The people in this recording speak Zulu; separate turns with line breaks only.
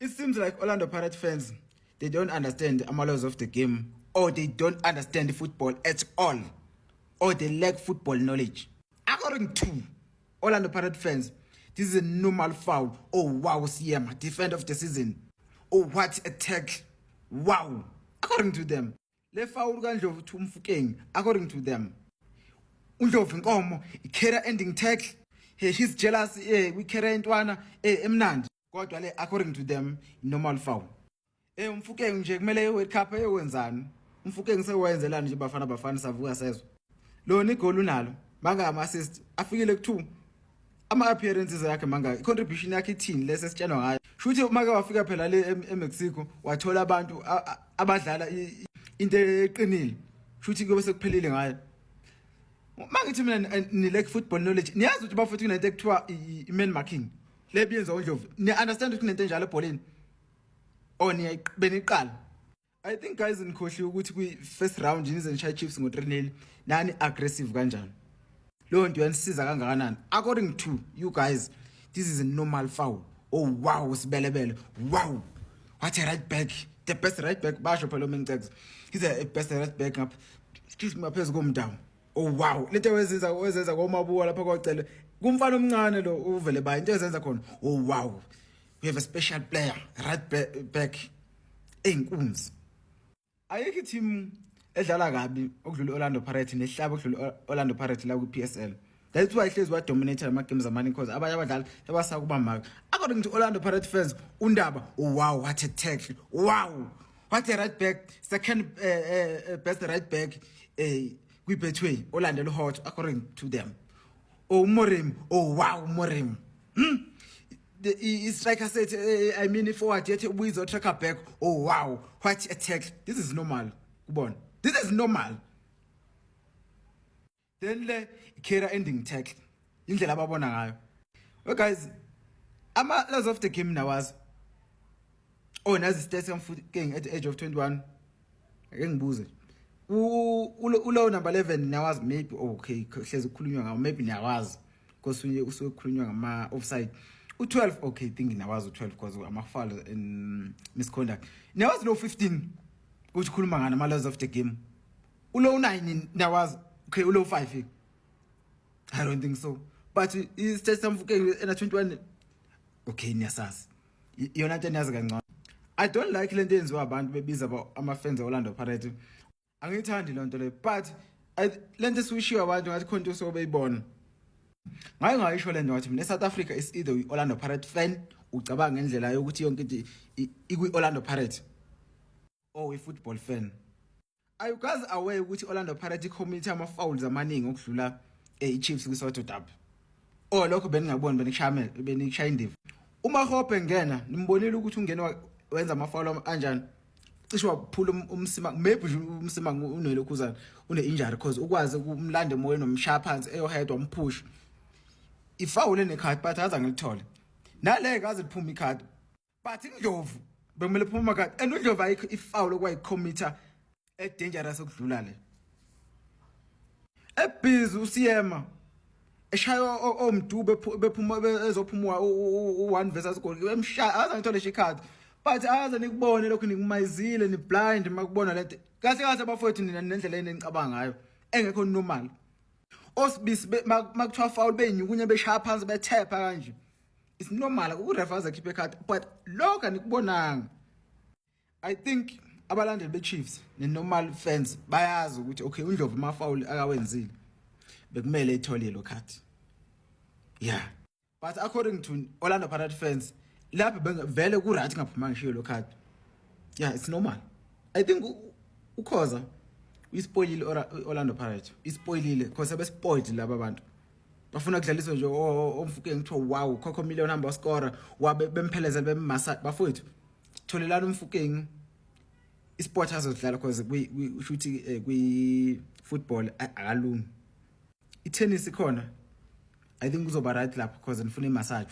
It seems like Orlando Pirates fans, they don't understand the laws of the game, or they don't understand football at all, or they lack football knowledge. According to Orlando Pirates fans, this is a normal foul. Oh wow, Seema, defender of the season. Oh, what a tackle. Wow. According to them. Le foul kaNdlovu to Mofokeng, according to them. UNdlovu inkomo, i-career ending tackle. Hey, he's jealous, we career intwana emnandi. Kodwa le, according to them, normal foul. UMofokeng nje kumele iWorld Cup eyowenzani? UMofokeng sewenzelani nje? Bafana Bafana savuka sezwe. Lona igoli unalo, manga ama assist afikile ku2. Ama appearances yakhe manga, i-contribution yakhe ithini lese sitshelwa ngayo? Shuthi make wafika phela le eMexico, wathola abantu abadlala into eqinile. Shuthi kube sekuphelile ngayo. Mangithi mina ni lack football knowledge. Niyazi ukuthi bafethu kunento ekuthiwa i-man marking. Le biyenza uNdlovu. Ni understand ukuthi kunento enjalo ebholeni? Oh, beniqala. I think guys, nikhohliwe ukuthi kwi first round nize nishaya Chiefs ngo-3-0, nani aggressive kanjani. Leyo nto yanisiza kangakanani? According to you guys, this is a normal foul. Oh wow, Sibelebele. Wow. What a right back. The best right back, basho phela uMencex. He's a best right back ngapha. Excuse me, phezulu komdawo. Oh wow, lento wezenza komabuwa lapha kwacele. Kumfana omncane lo uvele ba into ezenza khona. Oh wow. We have a special player, right back. Eyinkunzi. Ayikho team edlala kabi okudlula Orlando Pirates nehlaba okudlula Orlando Pirates la ku PSL. That's why ihlezi wa dominate ama games amaningi, because abanye abadlali sebasa kuba mark. According to Orlando Pirates fans, uNdaba, oh wow, what a tackle. Wow. What a right back, second best right back kwi Betway, olandela hot, according to them. Oh Moremi, oh wow, Moremi. The i-striker set, I mean i-forward yethu ubuyizo tracker back. Oh wow, what a tackle. This is normal kubona, this is normal. Then le career ending tackle, indlela ababona ngayo. Well guys, ama laws of the game nawazi. Oh, nazi stats kaMofokeng at the age of 21. Ake ngibuze, ulo number 11 nawazi? Maybe, okay, hlezi kukhulunywa ngawo, maybe niyawazi because unye usuke kukhulunywa ngama offside. U12, okay, think nawazi u12 because ama foul and misconduct. Niyawazi lo 15 ukuthi khuluma ngani, ama laws of the game? Ulo 9 nawazi? Okay, ulo 5, I don't think so, but i-stats saMofokeng ena 21, okay, niyasazi. Iyona nto eniyazi kancane. I don't like lento eyenziwa abantu bebiza ama-fans e-Orlando Pirates. Angiyithandi loo nto leyo, but lento esuyishiwe abantu ngathi khona into sobeyibona. Ngaye ngayisho lento, ngathi mina eSouth Africa is either uyi-Orlando Pirates fan, ucabanga ngendlela yokuthi yonke into ikwi-Orlando Pirates, or uyi-football fan. Are you guys aware ukuthi Orlando Pirates icommit ama-fouls amaningi okudlula i-Chiefs kwi-Soweto Derby? Oh, lokho beningakuboni, benikushaya benikushaya indiva. Uma Hope ngena, nimbonile ukuthi ungena wenza ama-foul anjani? Cishe waphula umsima, maybe nje umsima unelokhuzana, une-injury, because ukwazi ukumlanda emoyeni, nomshaya phansi eyohead, wamphusha. Ifoul enekhadi, but aze ngilithole nale kaze liphuma ikhadi, but iNdlovu bekumele phuma amakhadi, and uNdlovu ayikho ifoul okwayicommita edangerous okudlula le. Ebhizi uSiyema eshaya omdube bephuma ezophuma u1 versus goal, emshaya, aze ngithole ikhadi, but aze nikubone lokhu, nikumayizile, ni blind makubona lento. Kahle kahle bafowethu, nina nendlela enicabanga ngayo engekho normal. Osibisi makuthiwa foul, beyinyukunya, beshaya phansi, bethepha kanje, it's normal uref aze akhiphe ikhadi, but lokho anikubonanga. I think abalandeli be-Chiefs ne-normal fans bayazi ukuthi okay, uNdlovu ama-foul akawenzile bekumele ithole lo card, yeah, but according to Orlando Pirates fans, lapho vele ku right ngaphuma ngishiyo lo card. Yeah, it's normal. I think uKhoza uyispoilile Orlando Pirates, ispoilile because abespoiled laba bantu bafuna kudlaliswa nje oMofokeng, kuthiwa wow, khokho million hamba score, wabe bemphelezela bemmasa. Bafowethu, tholelana uMofokeng isport azodlala, because ushuthi kwi football akalungi. I-tennis ikhona, I think kuzoba right lapho because nifuna imassage.